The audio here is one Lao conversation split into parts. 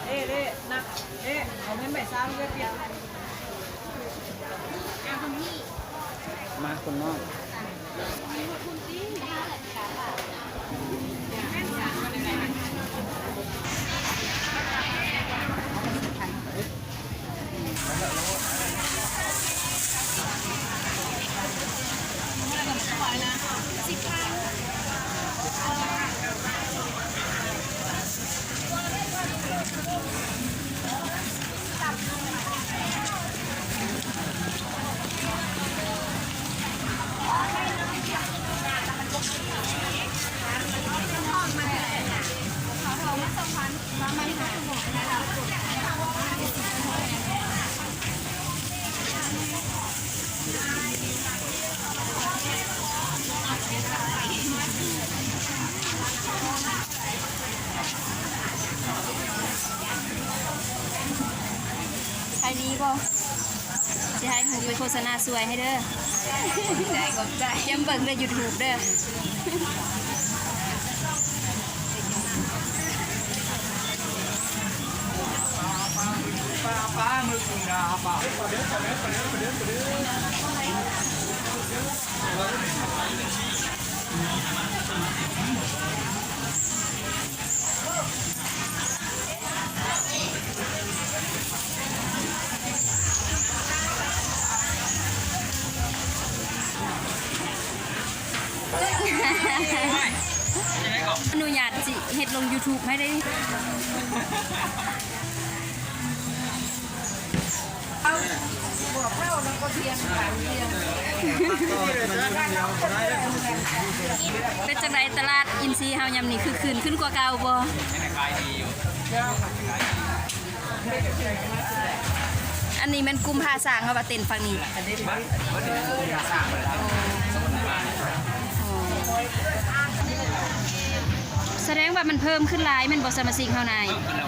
ເດ້ ເດ້ ນັບ ເດ້ ເອົາເງິນໃບຊາວເດ້ ປ່ຽນ ມາຄົນນ້ອຍ. ຂາຍດີບໍ່? ຊິໃຫ້ຫູໄປໂຄສະນາຊ່ວຍໃຫ້ເດີ. ຂອບໃຈ ຂອບໃຈ. ຕຽມເບິ່ງເດີ ຢູທູບເດີ. ອະນຸຍາດຊິເຮັດລົງຢູທູບໃຫ້ໄດ້. ເປັນຈັ່ງໃດຕະຫຼາດອິນຊີເຮົາຍາມນີ້ ຄຶກຄື້ນຂຶ້ນກວ່າເກົ່າບໍ່? ອັນນີ້ແມ່ນກຸ່ມພາຊ້າງເຮົາວ່າເຕັ້ນຝັ່ງນີ້. ສະແດງວ່າມັນເພີ່ມຂຶ້ນຫຼາຍແມ່ນບໍ່ ສະມາຊິກເຮົານາຍ? ເນ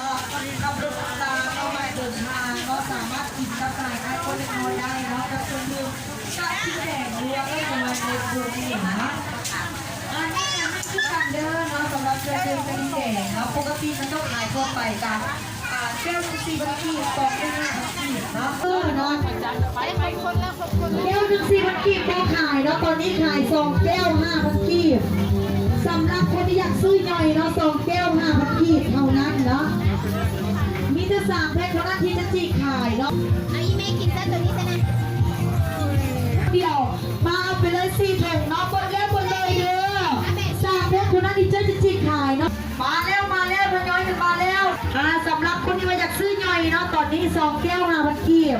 າະ ກັບລົດຕາເນາະ ມາເດີນທາງເນາະ ສາມາດກິນກັບຫຼາຍໆຄົນເລັກນ້ອຍໄດ້ເນາະ ກັບເຄື່ອງດື່ມ ກະກິນແດງລວມເລີຍ ເລັກດູນີ້ເນາະ. ອັນນີ້ແມ່ນຄືກັນເດີເນາະ ສຳລັບເຄື່ອງດື່ມກະກິນແດງເນາະ ປົກກະຕິມັນຕ້ອງຂາຍທົ່ວໄປກະ ອ່າ ແກ້ວໜຶ່ງສີ່ພັນກີບ ສອງແກ້ວຫ້າພັນກີບເນາະ ເອີເນາະ. ແກ້ວໜຶ່ງສີ່ພັນກີບບໍ່ຂາຍເນາະ ຕອນນີ້ຂາຍສອງແກ້ວຫ້າພັນກີບ ສຳລັບຄົນທີ່ຢາກຊື້ຍ່ອຍເນາະ ສອງແກ້ວຫ້າພັນກີບເທົ່ານັ້ນເນາະ. ມີແຕ່ສາມແພັກເທົ່ານັ້ນທີ່ຈະຈີກຂາຍເນາະ. ເອົາອີ່ແມ່ກິນຊະ ໂຕນີ້ຊະນະ ດຽວ ມາເອົາໄປເລີຍສີ່ຖົງເນາະ ເບິດແລ້ວເບິດເລີຍເດີ ສາມແພັກເທົ່ານັ້ນທີ່ຈະຈີກຂາຍເນາະ. ມາແລ້ວ ມາແລ້ວ ທະຍອຍກັນມາແລ້ວ. ອ່າ ສຳລັບຄົນທີ່ວ່າຢາກຊື້ຍ່ອຍເນາະ ຕອນນີ້ສອງແກ້ວຫ້າພັນກີບ